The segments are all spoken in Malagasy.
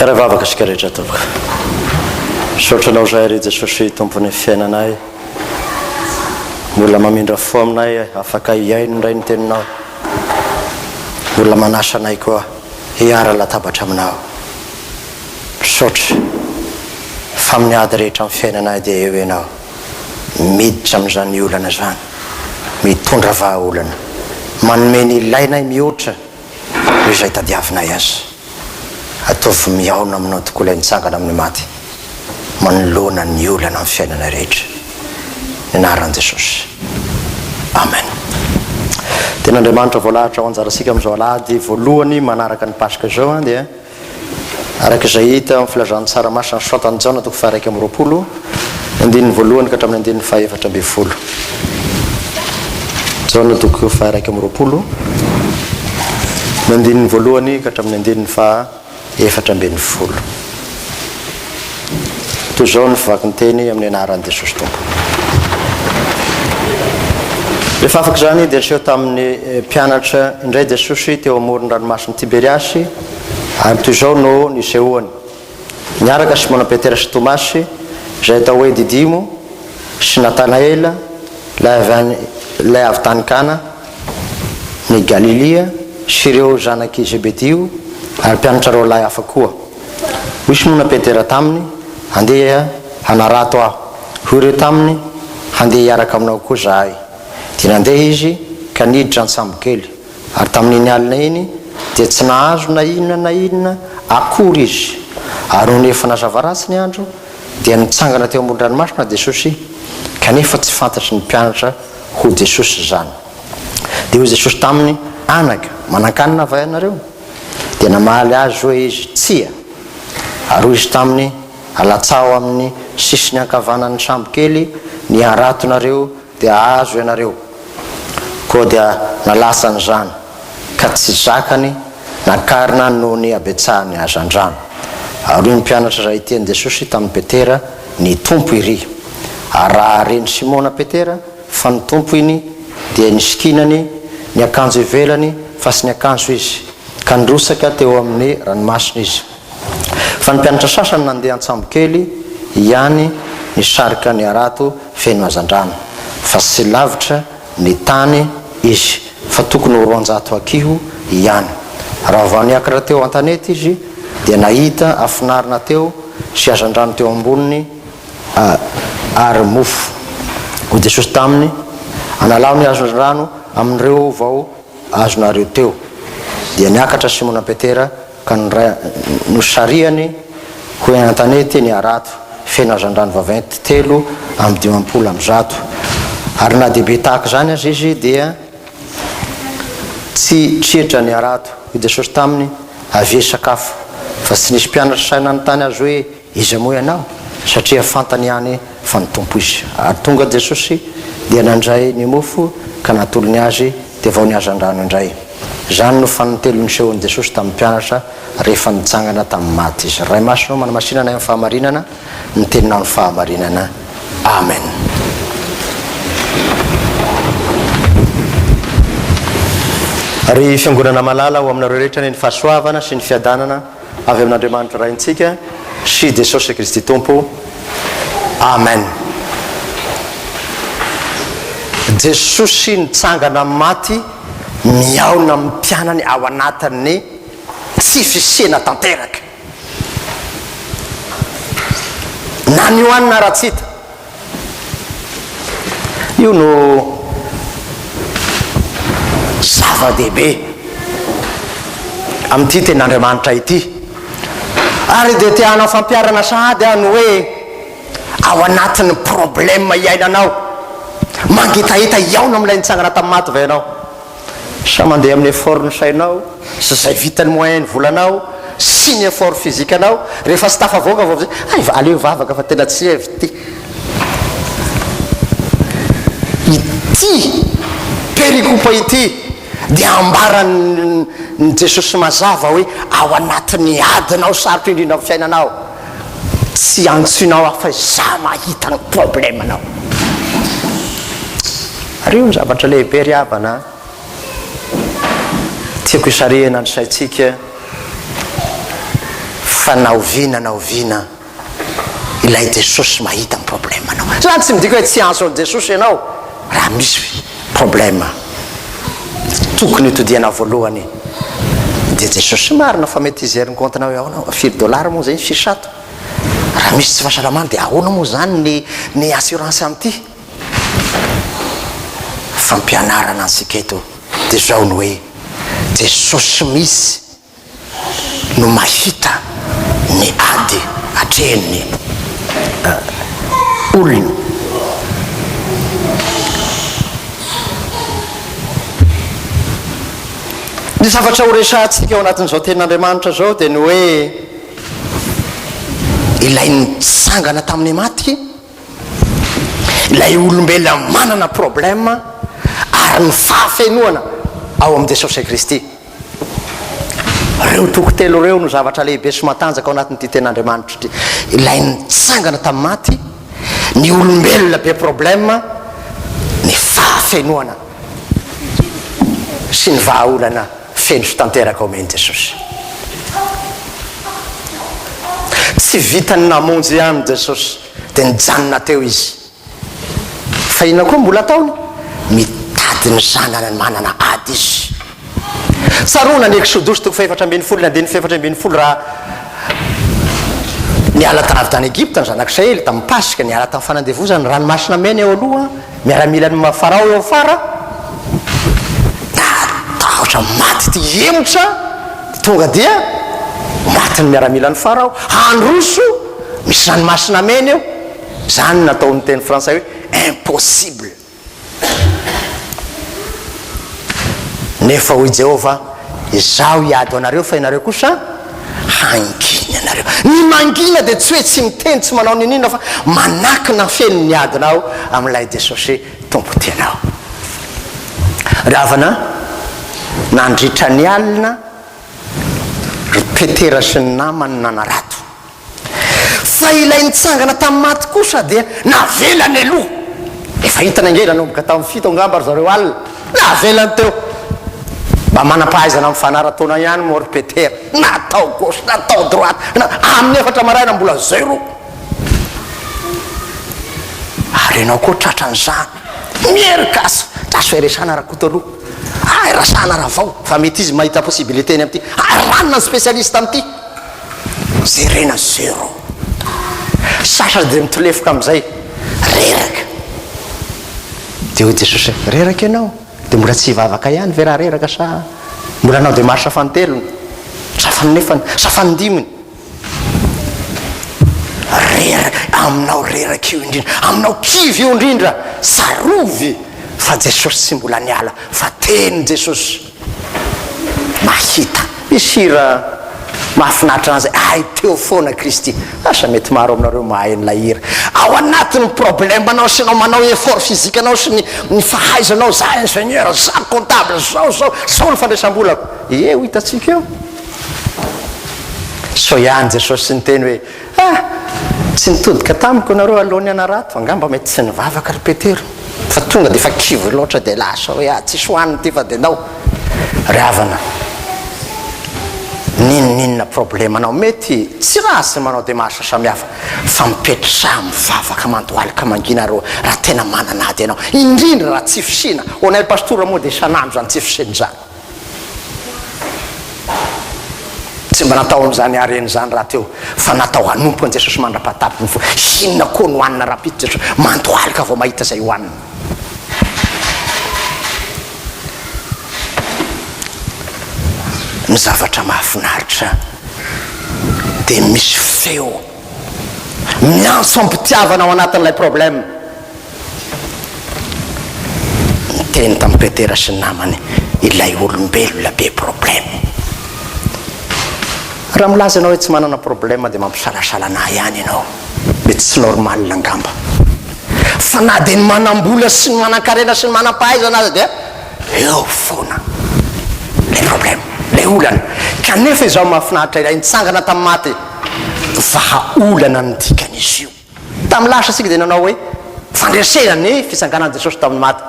Hiara-hivavaka isika rehetra tompoko. Misaotra Anao izahay ry Jesosy Tompon'ny fiainanay. Mbola mamindra fo aminay afaka hihaino indray ny teninao. Mbola manasa anay koa hiara-latabatra aminao. Misaotra fa amin'ny ady rehetra amin'ny fiainanay dia eo Ianao. Miditra amin'izany olana izany. Mitondra vahaolana. Manome ny ilainay mihoatra noho izay tadiavinay aza. Ataovy mihaona aminao tokoa ilay nitsangana amin'ny maty manoloana ny olana amin'ny fiainana rehetra. Ny anaran'i Jesosy. Amen. Tenin'Andriamanitra voalahatra ho anjarantsika amin'izao alahady voalohany manaraka ny Paska izao dia Araka izay hita ao amin'ny Filazantsara Masina nosoratan'i Jaona toko faha-21, ny andininy voalohany ka hatramin'ny andininy faha-14. Jaona toko faha-21, ny andininy voalohany ka hatramin'ny andininy faha-14. Toy izao ny fivakin-teny amin'ny anaran'i Jesosy Tompo. Rehefa afaka izany dia niseho tamin'ny mpianatra indray Jesosy teo amoron'ny ranomasin'i Tiberiasy, ary toy izao no nisehoany, Niaraka Simona Petera sy Tomasy, izay atao hoe Didimo, sy Natanaela, ilay avy any, ilay avy tany Kana, ny Galilia, sy ireo zanak'i Zebedio, ary mpianatra roalahy hafa koa. Hoy Simona Petera taminy, Andeha hanarato aho. Hoy ireo taminy, Handeha hiaraka aminao koa izahay. Dia nandeha izy ka niditra an-tsambokely, ary tamin'iny alina iny dia tsy nahazo na inona na inona akory izy. Ary nony efa nazava ratsy ny andro, dia nitsangana teo ambony ranomasina Jesosy, kanefa tsy fantatry ny mpianatra ho Jesosy izany. Dia hoy Jesosy taminy, Anaka, manan-kanina va ianareo? Dia namaly Azy hoe izy, Tsia. Ary hoy Izy taminy, Alatsaho amin'ny sisiny ankavanan'ny sambo kely ny haratonareo dia hahazo ianareo. Koa dia nalatsany izany, ka tsy zakany nakarina noho ny habetsahan'ny hazandrano. Ary hoy ny mpianatra iray tian'i Jesosy tamin'i Petera, Ny Tompo iry. Ary raha ren'i Simona Petera fa ny Tompo iny, dia nisikinany ny akanjo ivelany fa tsy niakanjo izy, ka nirotsaka teo amin'ny ranomasina izy. Fa ny mpianatra sasany nandeha an-tsambokely ihany nisarika ny harato feno hazandrano, fa tsy lavitra ny tany izy, fa tokony ho 200 hakiho ihany. Raha vao niakatra teo an-tanety izy, dia nahita afonarina teo sy hazandrano teo amboniny ary mofo. Hoy Jesosy taminy, Analao ny hazandrano amin'ireo vao azonareo teo. Dia niakatra Simona Petera ka nosarihany ho eny an-tanety ny harato feno hazandrano vaventy 153. Ary na dia be tahaka izany aza izy dia tsy triatra ny harato. Hoy Jesosy taminy, Avia hisakafo. Fa tsy nisy mpianatra sahy nanontany Azy hoe, Iza moa ianao? Satria fantany ihany fa ny Tompo Izy. Ary tonga Jesosy dia nandray ny mofo ka natolony azy, dia vao ny hazandrano indray. Izany no fanintelony nisehoan'i Jesosy tamin'ny mpianatra rehefa nitsangana tamin'ny maty Izy. Ray Masina ô, manamasina anay amin'ny fahamarinana, ny Teninao no fahamarinana. Amen. Ry Fiangonana malala, ho aminareo rehetra anie ny fahasoavana sy ny fiadanana avy amin'Andriamanitra Raintsika sy Jesosy Kristy Tompo. Amen. Jesosy nitsangana amin'ny maty mihaona amin'ny mpianany ao anatin'ny tsy fisiana tanteraka. Na ny hohanina ara-tsy hita. Io no zava-dehibe amin'ity tenin'Andriamanitra ity. Ary dia te hanao fampiharana sahady aho ny hoe ao anatin'ny problème iainanao, mangetaheta hihaona amin'ilay nitsangana tamin'ny maty va ianao? Sa mandeha amin'ny effort ny sainao sy izay vitan'ny moyen ny volanao sy ny effort physique anao, rehefa tsy tafavoaka vao amizay, hay va aleo hivavaka fa tena tsy avy ity. Ity perikopa ity dia ambaran'i Jesosy mazava hoe ao anatin'ny adinao sarotra indrindra amin'ny fiainanao, tsy antsoinao aho fa izaho mahita ny problème-nao. Ary io ny zavatra lehibe ry havana a! Tiako hisarihana ny saintsika. Fa na oviana na oviana ilay Jesosy mahita ny problème-nao. Izany tsy midika hoe tsy hiantso an'i Jesosy ianao raha misy problème. Tokony hotodiana voalohany dia Jesosy. Marina fa mety hijery ny compte-nao hoe ahoana, firy dollars moa izay, firy sato. Raha misy tsy fahasalamana dia ahoana moa izany ny ny assurance amin'ity. Fampianarana antsika eto dia izao ny hoe Jesosy misy no mahita ny ady atrehin'ny olona. Ny zavatra horesahantsika ao anatin'izao tenin'Andriamanitra izao dia ny hoe ilay nitsangana tamin'ny maty, ilay olombelona manana problème ary ny fahafenoana ao amin'i Jesosy Kristy. Ireo toko telo ireo no zavatra lehibe sy matanjaka ao anatin'ity Tenin'Andriamanitra ity. Ilay nitsangana tamin'ny maty, ny olombelona be problème, ny fahafenoana sy ny vahaolana feno sy tanteraka omen'i Jesosy. Tsy vitan'ny namonjy ihany Jesosy dia nijanona teo Izy. Fa inona koa mbola ataony? Mitady ny zanany manana ady izy. Tsaroana ny Eksodosy toko fahefatra ambinifolo ny andininy fahefatra ambinifolo raha niala avy tany Egypta ny zanak'Israely tamin'ny Paska, niala tamin'ny fanandevozana, ny ranomasina mena eo aloha, miaramilan'ny Farao eo afara, natahotra maty ity hemotra, tonga dia maty ny miaramilan'ny Farao, handroso, misy ranomasina mena eo. Zany no ataon'ny teny frantsay hoe impossible. Nefa hoy Jehovah, Izaho hiady ho anareo, fa ianareo kosa hangina ianareo. Ny mangina dia tsy hoe tsy miteny, tsy manao n'inon'inona, fa manakina feno ny adinao amin'ilay Jesosy Tompo tianao. Ry havana, nandritra ny alina, ry Petera sy ny namany nanarato. Fa ilay nitsangana tamin'ny maty kosa dia navelany aloha. Efa hitany ange nanomboka tamin'ny fito angamba ry zareo alina. Navelany teo. Mba manam-pahaizana amin'ny fanaratoana ihany moa ry Petera. Natao gauche, natao droite, na amin'ny efatra maraina mbola zéro. Ary ianao koa tratran'izany. Mierikasa. Azo iresahana Rakoto aloha. Ah, iresahana Ravao. Fa mety izy mahita possibilité ny amin'ity. Ah, ranona ny spécialiste amin'ity. Jerena zéro. Sasany dia mitolefoka amin'izay, reraka. Dia hoy Jesosy hoe, reraka ianao? Dia mbola tsy hivavaka ihany ve raha reraka sa mbola hanao démarche fanintelony, sa faninefany, sa fanindiminy? Reraka, aminao reraka io indrindra, aminao kivy io indrindra, tsarovy fa Jesosy tsy mbola niala, fa teny Jesosy. Mahita. Misy hira mahafinaritra anah zay, hay teo foana Kristy. Asa mety maro aminareo mahay an'ilay hira. Ao anatin'ny problème-nao sy ianao manao effort physique-nao sy ny ny fahaizanao, za ingénieur, za comptable, zao zao, zao ny fandraisam-bolako. Ie ho hitantsika eo. Sao ihany Jesosy niteny hoe, ah, tsy nitodika tamiko ianareo alohan'ny hanarato, angamba mety tsy nivavaka ry Petera. Fa tonga dia efa kivy loatra dia lasa hoe ah tsisy hohanina ity fa dia ndao. Ry havana, n'inon'inona problème-nao, mety tsy ratsy ny manao démarche samihafa fa mipetraha mivavaka mandohalika mangina rô raha tena manana ady ianao, indrindra raha tsy fisiana, ho anay pastora moa dia isan'andro izany tsy fisiana izany. Tsy mba natao amin'izany harena izany rahateo, fa natao hanompo an'i Jesosy mandra-pahatapitry ny fo. Inona koa no hanina rahampitso Jesosy? Mandohalika vao mahita izay hohanina. Ny zavatra mahafinaritra dia misy feo miantso am-pitiavana ao anatin'ilay problème. Niteny tamin'i Petera sy ny namany ilay olombelona be problème. Raha milaza ianao hoe tsy manana problème dia mampisalasala anà ihany ianao. Mety tsy normal angamba. Fa na dia ny manam-bola sy ny manan-karena sy ny manam-pahaizana aza dia eo foana ilay problème, ilay olana. Kanefa izao mahafinaritra ilay nitsangana tamin'ny maty, vahaolana ny dikan'izy io. Tamin'ny lasa isika dia nanao hoe fandresena ny fitsanganan'i Jesosy tamin'ny maty.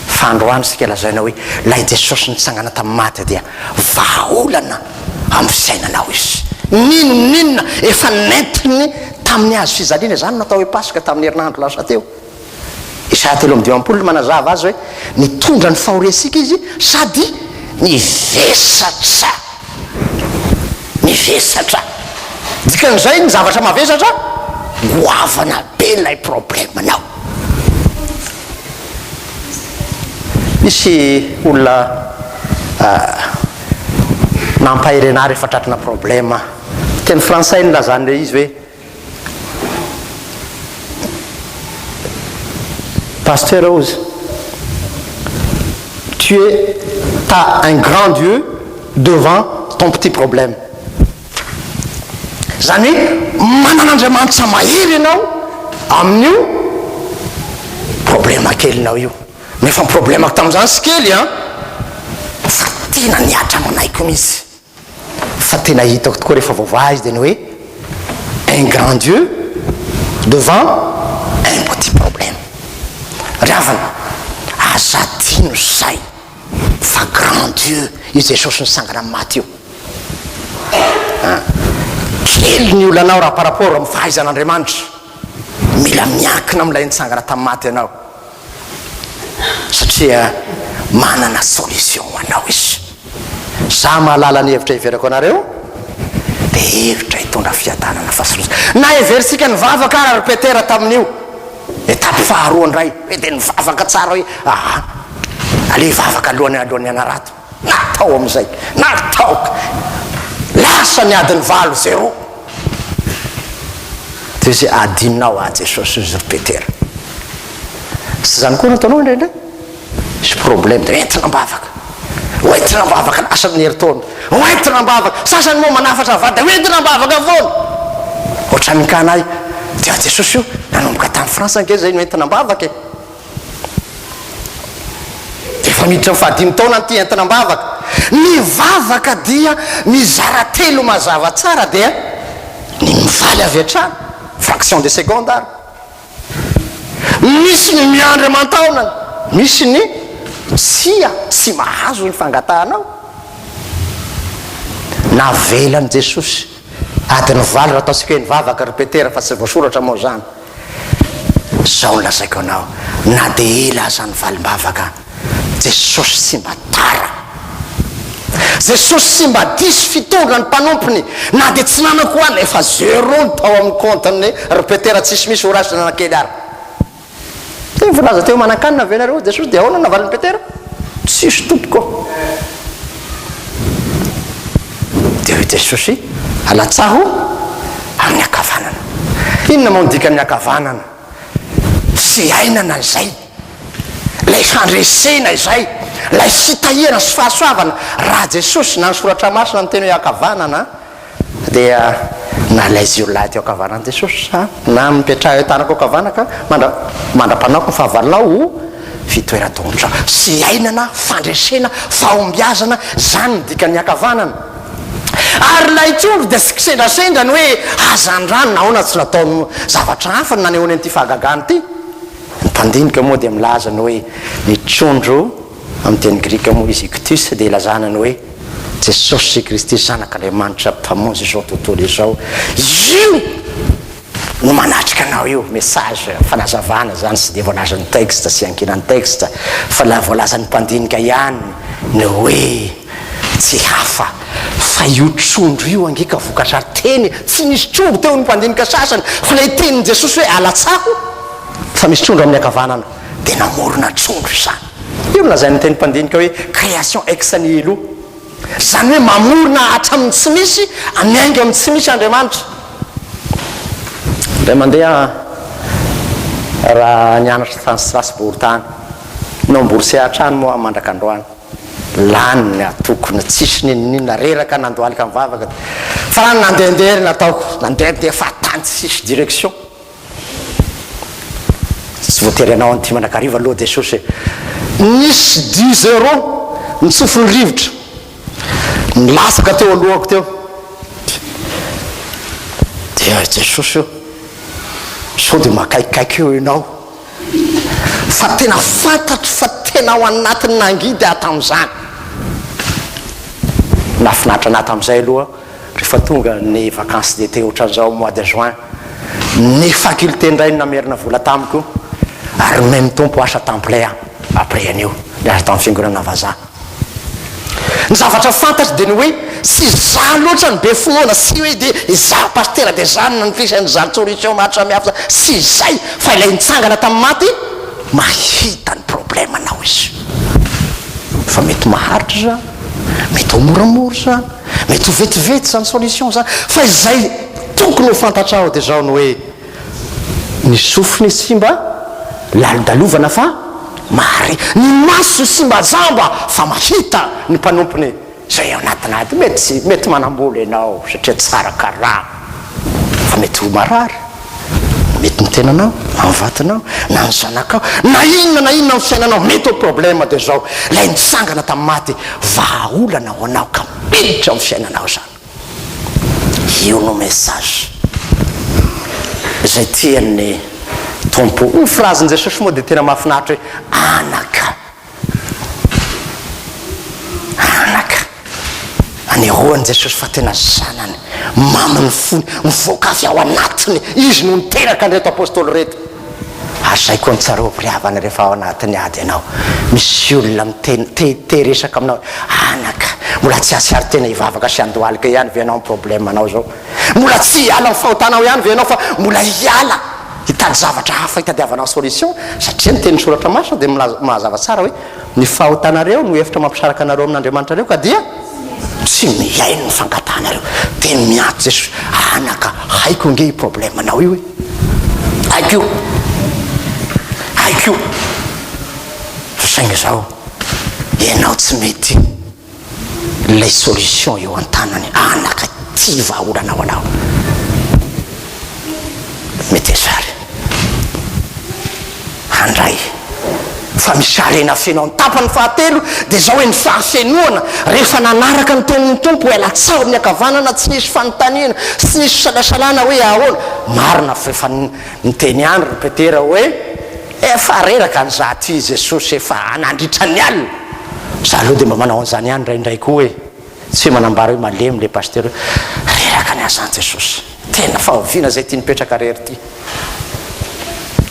Fa androany isika lazaina hoe ilay Jesosy nitsangana tamin'ny maty dia vahaolana amin'ny fiainanao Izy. N'inon'inona efa nentiny tamin'ny hazo fijaliana. Izany no natao hoe Paska tamin'ny herinandro lasa teo. Isaia 53 no manazava azy hoe nitondra ny fahoriantsika Izy sady nivesatra. Nivesatra. Dikan'izay ny zavatra mavesatra, goavana be ilay problème-nao. Nisy olona nampahery anah rehefa tratrana problème. Teny frantsay no nilazany ilay izy hoe Pasteur hozy, tu es, t'as un grand Dieu devant ton petit problème. Izany hoe manana Andriamanitra mahery ianao amin'io problema kelinao io. Nefa ny problemako tamin'izany tsy kely an! Fa tena nihatra aman'aiko mihitsy. Fa tena hitako tokoa rehefa voavaha izy dia ny hoe un grand Dieu devant un petit problème. Ry havana, aza adino izay fa grand Dieu io Jesosy nitsangana amin'ny maty io. An! Kely ny olanao raha par rapport amin'ny fahaizan'Andriamanitra. Mila miankina amin'ilay nitsangana tamin'ny maty ianao. Satria manana solution ho anao izy. Za mahalala ny hevitra heverako anareo dia hevitra hitondra fiadanana fa tsy loza. Na heverintsika nivavaka ara ry Petera tamin'io étape faharoa indray hoe dia nivavaka tsara hoe aa aleo hivavaka alohan'ny alohan'ny hanarato. Natao amin'izay. Natao. Lasa ny adiny valo zéro. Dia izay adinonao aho Jesosy hozy ry Petera. Tsy izany koa no ataonao indraindray? Misy problème dia entina am-bavaka. Hoentina am-bavaka lasa ny herintaona. Hoentina am-bavaka. Sasany moa manafatra vady dia hoentina am-bavaka foana. Ohatran'ny Kana io. Dia Jesosy io nanomboka tany France ange izay no entina am-bavaka e. Efa miditra amin'ny fahadimy taona ity entina am-bavaka. Ny vavaka dia mizara telo mazava tsara dia ny mivaly avy hatrany, fraction de seconde ary. Misy ny miandry aman-taonany, misy ny tsia, tsy mahazo ny fangatahanao. Navelan'i Jesosy adiny valo raha ataontsika hoe nivavaka ry Petera fa tsy voasoratra moa izany. Izao no lazaiko anao, na dia ela aza ny valim-bavaka, Jesosy tsy mba tara. Jesosy tsy mba diso fitondra ny mpanompony, na dia tsy nanako ho an'ny efa zéro ny tao amin'ny compte-ny ry Petera tsisy misy ho raisina na kely ary. Teo voalaza teo manan-kanina ve nareo hoy Jesosy dia ahoana no navalin'i Petera? Tsisy tompoko. Dia hoy Jesosy, alatsaho amin'ny ankavanana. Inona moa no dikan'ny ankavanana? Fiainana izay, ilay fandresena izay, ilay fitahiana sy fahasoavana. Raha Jesosy na ny Soratra Masina niteny hoe ankavanana, Dia na ilay jiolahy teo ankavanan'i Jesosy sa na mipetraha eo tanako ankavana ka mandra mandra-panaoko ny fahavalonao ho fitoeran-tongotra. Fiainana, fandresena, fahombiazana, izany no dikan'ny ankavanana. Ary ilay trondro dia tsy kisendrasendra ny hoe hazandrano, nahoana tsy nataony zavatra hafa no nanehoany an'ity fahagagana ity? Ny mpandinika moa dia milaza ny hoe ny trondro Amin'ny teny grika moa izy ichthus dia ilazana ny hoe Jesosy Kristy Zanak'Andriamanitra Mpamonjy izao tontolo izao. Io no manatrika anao io. Message, fanazavana izany tsy dia voalazan'ny texte sy iankinan'ny texte fa ilay voalazan'ny mpandinika ihany ny hoe tsy hafa fa io trondro io ange ka vokatra teny, tsy nisy trondro teo ny mpandinika sasany fa ilay tenin'i Jesosy hoe alatsaho fa misy trondro amin'ny ankavanana. dia namorona trondro izany. Io no lazain'ny teny mpandinika hoe création ex nihilo. Izany hoe mamorona hatramin'ny tsy misy, miainga amin'ny tsy misy Andriamanitra. Indray mandeha raha nianatra tany Strasbourg tany, non-boursier hatrany moa aho mandraka androany, lany ny atokona, tsisy n'inon'inona, reraka nandohalika nivavaka, fa raha ny nandehandeha no nataoko, nandehandeha fahatany tsisy direction. Tsy voatery hanao an'ity mandrakariva aloha Jesosy e. Nisy dix euros nitsofin'ny rivotra, nilatsaka teo alohako teo. Dia Jesosy o, sao dia makaikaiky eo ianao. Fa tena fantatro fa tena ao anatin'ny nangidy aho tamin'izany. Nahafinaritra an'ahy tamin'izay aloha. Rehefa tonga ny vacances d'été ohatran'izao mois de juin, ny faculté indray no namerina vola tamiko ary nomen'ny Tompo asa temps plein aho après an'io, niasa tamin'ny fiangonana vazaha. Ny zavatra fantatro dia ny hoe tsy izaho loatra no be finoana, tsy hoe dia izaho pasitera dia izaho no nanofisy an'izany solution maro samihafa izany, tsy izay fa ilay nitsangana tamin'ny maty mahita ny problème-nao izy. Fa mety maharitra izany, mety ho moramora izany, mety ho vetivety izany solution izany, fa izay tokony ho fantatrao dia izao ny hoe ny sofiny tsy mba lalodalovana fa mahare, ny masony tsy mba jamba fa mahita ny mpanompony izay ao anatina ady. Mety mety manam-bola ianao satria tsara karama fa mety ho marary. Mety ny tenanao, na ny vadinao, na ny zanakao, na inona na inona amin'ny fiainanao, mety ho problème dia izao, ilay nitsangana tamin'ny maty, vahaolana ho anao ka miditra amin'ny fiainanao izany. Io no message izay tian'ny Tompo. Ny phrase-n'i Jesosy moa dia tena mahafinaritra hoe, anaka. Anaka, anehoan'i Jesosy fa tena zanany, mamin'ny fony, mivoaka avy ao anatiny, Izy no niteraka an'ireto Apostoly ireto. Ary izay koa no tsarovy ry havana rehefa ao anatin'ny ady ianao, misy olona miteny, te te hiresaka aminao hoe, anaka, mbola tsy hahatsiaro tena hivavaka sy handohalika ihany ve ianao amin'ny problème-nao izao? Mbola tsy hiala amin'ny fahotanao ihany ve ianao fa mbola hiala? Hitady zavatra hafa hitadiavana solution satria ny tenin'ny soratra masina dia milaza mazava tsara hoe ny fahotanareo no efitra mampisaraka anareo amin'Andriamanitrareo ka dia tsy mihaino ny fangatahanareo dia miantso Jesosy anaka haiko ange io problème nao io e haiko io haiko io fa saingy izao ianao tsy mety Ilay solution eo an-tanany anaka ity vahaolana ho anao. Meteza ary handray fa misy harena feno ny tapany fahatelo dia izao hoe ny fahafenoana rehefa nanaraka ny tenin'ny Tompo hoe alatsaho amin'ny ankavanana tsy nisy fanontaniana tsy nisy fisalasalana hoe ahoana marina fa efa niteny ihany ry Petera hoe Efa reraka ny za ty Jesosy efa nandritra ny alina. Za aloha dia mba manao an'izany ihany indraindray koa e. Tsy hoe manambara hoe malemy le pasteur hoe reraka ny asan'i Jesosy. Tena fahoviana zay ty nipetraka rery ty.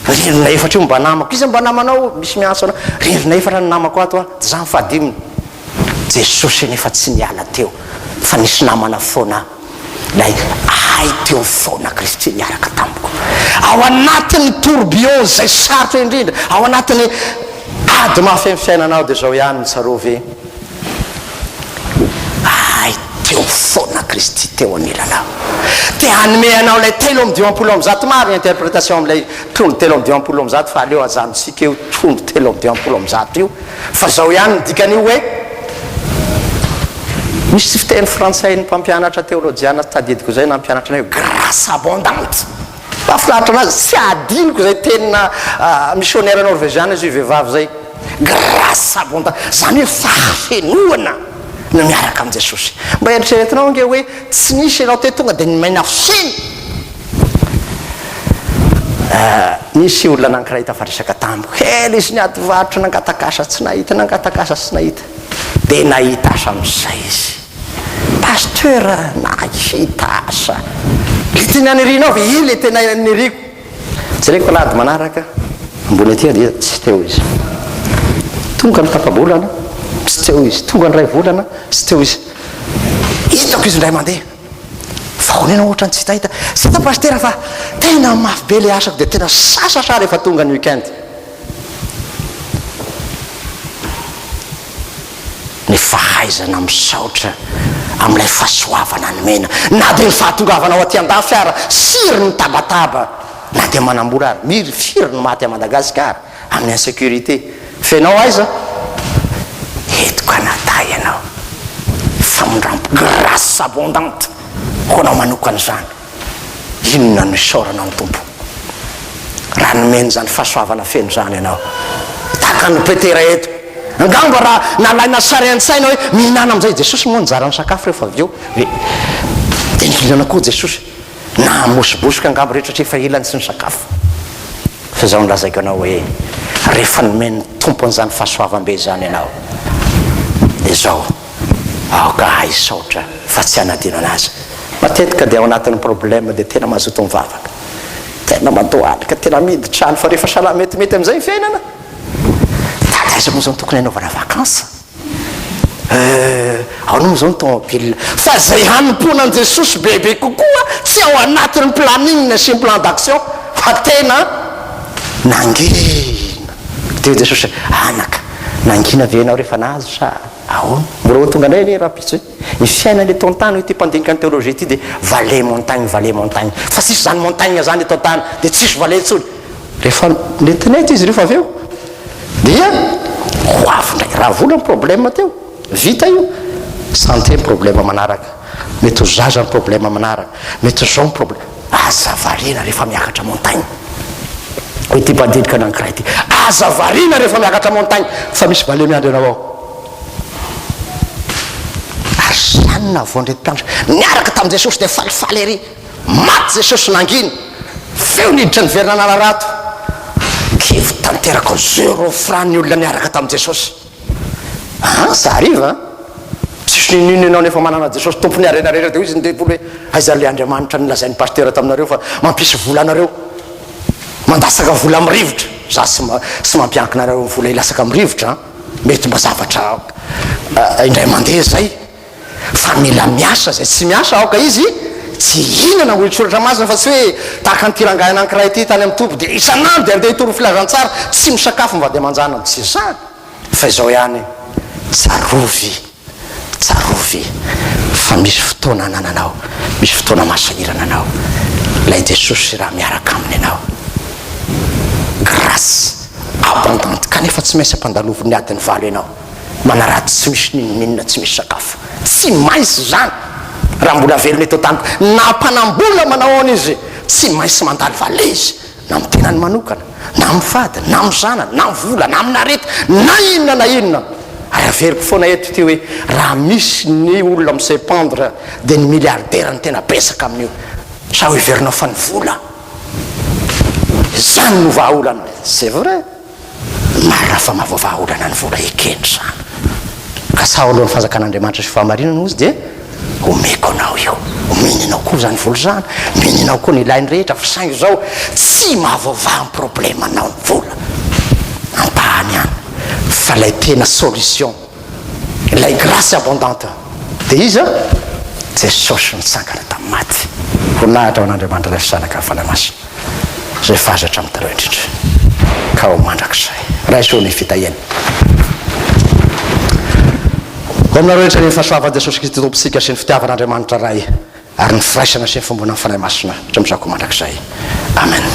Rindrina efatra io mba namako. Iza mba namanao? Misy miantso anao. Rindrina efatra ny namako ato an. Dia za ny fahadiminy. Jesosy anefa tsy niala teo fa nisy namana foana ilay ahy teo foana Kristy niaraka tamiko. Ao anatin'ny tourbillon izay sarotra indrindra, ao anatin'ny ady mafy amin'ny fiainanao dia izao ihany no tsarovy, ahy teo foana Kristy teo anilanao. Te hanome anao ilay 153 maro ny interprétation amin'ilay trondro 153 fa aleo ajanontsika io trondro 153 io. Fa zao ihany ny dikan'io hoe, misy fiteny frantsay ny mpampianatra teolojiana tsy tadidiko izay nampianatra anay hoe grâce abondante. Mahafinaritra anazy, tsy adinoko izay tenina missionnaire norveziana izy io vehivavy izay. Grâce abondante, izany hoe fahafenoana no miaraka amin'i Jesosy. Mba eritreretinao ange hoe tsy nisy ianao teo tonga dia nomena feno. Nisy olona anankiray tafaresaka tamiko, ela izy niady varotra nangataka asa tsy nahita, nangataka asa tsy nahita, dia nahita asa amin'izay izy. Pasteur a, nahita asa. Ilay tena nirianao ve? Io ilay tena niriako. Jereko alahady manaraka, ambony aty dia tsy teo izy. Tonga ny tapa-bolana, tsy teo izy. Tonga ny iray volana, tsy teo izy. Hitako izy indray mandeha. Fa onena ohatrany tsy hitahita. Tsy hita pasitera fa tena mafy be le asako dia tena sasatra aho rehefa tonga ny week-end. Ny fahaizana misaotra amin'ilay fahasoavana nomena na dia ny fahatongavana ao aty andafy ara firy ny tabataba na dia manambola ary miry firy ny maty à Madagascar. Amin'ny insécurité. F'enao aiza? Eto Canada ianao. Famindrampo, grâce abondante ho anao manokana izany. Inona no isaorana ny Tompo raha nomeny izany fahasoavana feno izany ianao? Tahaka an'i Petera eto. Angamba raha nalaina sary an-tsaina hoe mihinana amin'izay Jesosy moa nizara ny sakafo rehefa avy eo. Dia nihinana koa Jesosy. Nahamosibosika angamba ireo satria efa ela no tsy nisakafo. Fa izao no lazaiko anao hoe, rehefa nomen'ny Tompo an'izany fahasoavam-be izany ianao, dia izao, aoka hahay hisaotra fa tsy hanadino an'Azy. Matetika dia ao anatin'ny problème dia tena mazoto mivavaka. Tena mandohalika, tena miditra any fa rehefa sahala metimety amin'izay ny fiainana, tady aiza moa izao no tokony hanaovana vacances? Euh, ahoana moa izao ny tomobile? Fa izay hanompoana an'i Jesosy bebe kokoa tsy ao anatin'ny planning sy ny plan d'action fa tena nangina. Dia hoy Jesosy hoe, anaka, nangina ve ianao rehefa nahazo sa ahoana? Mbola ho tonga indray anie rahampitso e. Ny fiainana eto an-tany hoy ity mpandinika ny théologie ity dia vallée montagne vallée montagne. Fa tsisy izany montagne izany eto an-tany dia tsisy vallée intsony. Rehefa nentinety izy rehefa avy eo dia ho avy indray. Raha vola ny problème teo, vita io. Santé ny problème manaraka, mety ho zaza ny problème manaraka, mety ho zao ny problème. Aza variana rehefa miakatra montagne. Hoy ity mpandinika anankiray ity, aza variana rehefa miakatra montagne fa misy vallée miandry anao ao. Ary izany no nahavoan'ireto mpianatra niaraka tamin'i Jesosy dia falifaly ery. Maty Jesosy nangina. Feo niditra niverina nanarato. Kivy tanteraka zéro franc ny olona niaraka tamin'i Jesosy. An, ça arrive an. Tsisy n'inon'inona ianao nefa manana Jesosy Tompon'ny harena rehetra dia hoy izy ny devoly hoe aiza ilay Andriamanitra nolazain'ny pasitera taminareo fa mampisy vola anareo. Mandatsaka vola amin'ny rivotra. Za tsy tsy mampiankina anareo ny vola hilatsaka amin'ny rivotra an. Mety mba zavatra indray mandeha izay. Fa mila miasa izay tsy miasa aoka izy tsy hihinana hoy ny soratra masina fa tsy hoe tahaka an'ity rangahy anankiray ity tany amin'ny toby dia isan'andro dia andeha hitory ny filazantsara tsy misakafo ny vady aman-janany tsy izany fa izao ihany tsarovy tsarovy fa misy fotoana anananao misy fotoana mahasahirana anao ilay Jesosy raha miaraka aminy ianao grâce abondante kanefa tsy maintsy ampandalovin'ny adiny valo ianao. Manaratsy tsy misy n'inon'inona tsy misy sakafo. Tsy maintsy izany raha mbola velona eto an-tany. Na mpanam-bola manao ahoana izy, tsy maintsy mandalo valezy na amin'ny tenany manokana, na amin'ny vadiny, na amin'ny zanany, na amin'ny vola, na amin'aretina, na inona na inona. Ary averiko foana eto ity hoe raha misy ny olona mi-se pendre dia ny milliardaire no tena betsaka amin'io. Sa heverinao fa ny vola izany no vahaolana? C'est vrai. Marina fa mahavoavaha olana ny vola ekena izany. Ka saho aloha ny fanjakan'Andriamanitra sy fahamarinana hozy dia omeko anao io. Omeny anao koa izany vola izany, omeny anao koa ny ilainy rehetra fa saingy izao tsy mahavoavaha ny problème anao ny vola. Ampahany ihany fa ilay tena solution, ilay grâce abondante dia iza? Jesosy nitsangana tamin'ny maty. Voninahitra ho an'Andriamanitra Ray sy Zanaka ary Fanahy Masina. Izay fazy hatramin'ny taloha indrindra ka ho mandrakizay. Raiso ny fitahiany. Ho aminareo rehetra ny fahasoavan'i Jesosy Kristy Tompontsika sy ny fitiavan'Andriamanitra Ray ary ny firaisana sy ny fiombonan'ny Fanahy Masina hatramin'izao koa mandrakizay. Amen.